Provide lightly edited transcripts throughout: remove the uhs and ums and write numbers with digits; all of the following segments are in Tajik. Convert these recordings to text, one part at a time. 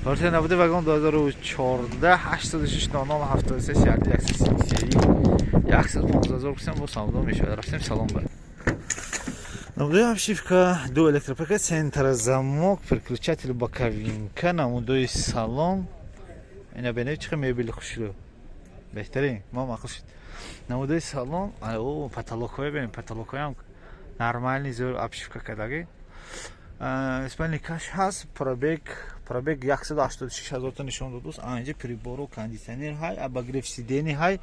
Партия набуди вагон 2014 86 00 73 CRD 133 115 000 кусем бо савдо мешавад. Рафтем салон ба. Намудои обшивка, ду электропакет, центр замок, переключатель боковинка, намудои салон. Ина бинед, чӣ мебели хушрӯ. Беҳтарин, ма маъқул шуд. Намудои салон, о, потолокҳое бинед, потолокҳоям нормальный, зӯр обшивка кардагӣ. Спальный каш ҳаст, пробег 186 ҳазорта нишон додааст. Анҷа прибору кондитсионер ҳай, обогрев сидений ҳай,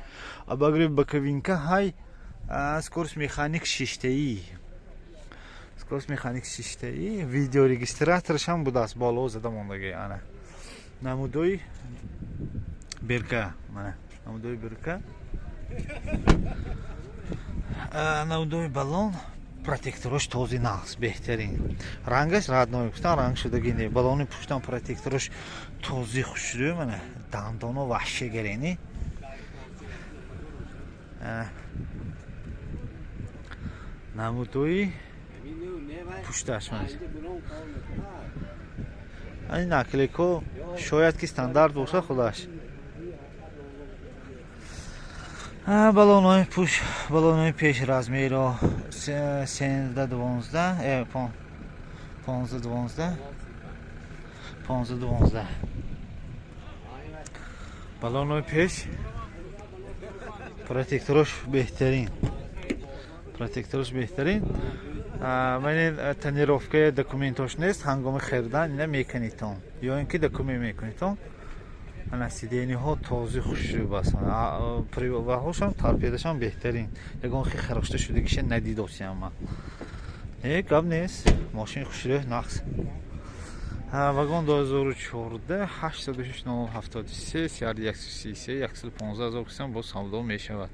обогрев боковинка ҳай, скорость механик шиштаӣ. Скорость механик шиштаӣ, видеорегистратораш ҳам будааст, боло зада мондагӣ, ана. Намудои бирка, мана, намудои бирка. Намудои баллон, протекторош този нағз, беҳтарин. Рангаш родной гуфтан, ранг шудагӣ не. Баллони пуштан протекторош този хушрӯ, мана, дандоно ваҳше гарени. Намудои пушташ, мана. Ани наклейко шояд ки стандарт боша худаш. Баллонҳои пуш, баллонҳои пеш размеро 13 12, 15 12, 15 12. Баллонҳои пеш протекторош беҳтарин. Протекторош беҳтарин. Ман ин тонировкаи документош нест, ҳангоми харидан ина мекунитон ё ин ки документ мекунитон. Ана сидениҳо този хушрӯ бас. Ваҳошам торпедашам беҳтарин. Ягон хи харошта шудагиша надидосиям ман. Не, гап нест. Мошини хушрӯ, нақс. Вагон 2014 86 0 73 CRD 133 115 000 кусам бо савдо мешавад.